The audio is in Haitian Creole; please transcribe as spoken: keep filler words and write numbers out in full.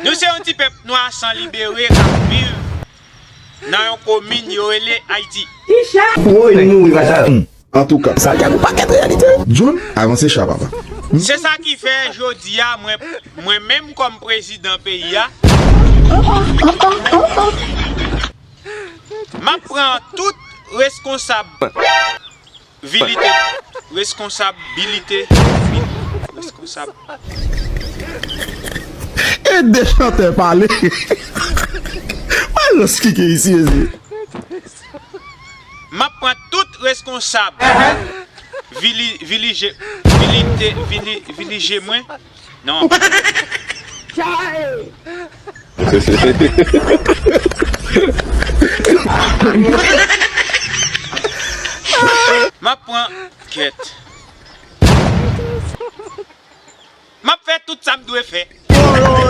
Nou se yon ti pèp nwa san libere k ap viv nan yon komin yo rele Ayiti. Woy, nou mouri pa sa. Antouka, Sa gen yon pakèt reyalite. John, avanse cha papa. Se sa ki fè jodi a mwen, mwen menm kòm prezidan peyi a, m ap pran tout reskonsabilite, reskonsabilite, reskonsab. E de chantè pale. Malans ki gen isi, ezi. M ap pran tout reskonsab. Vili, vilije, vilite, vili, vilije mwen. Non. M ap pran kèt. M ap fè tout sa m dwe fè.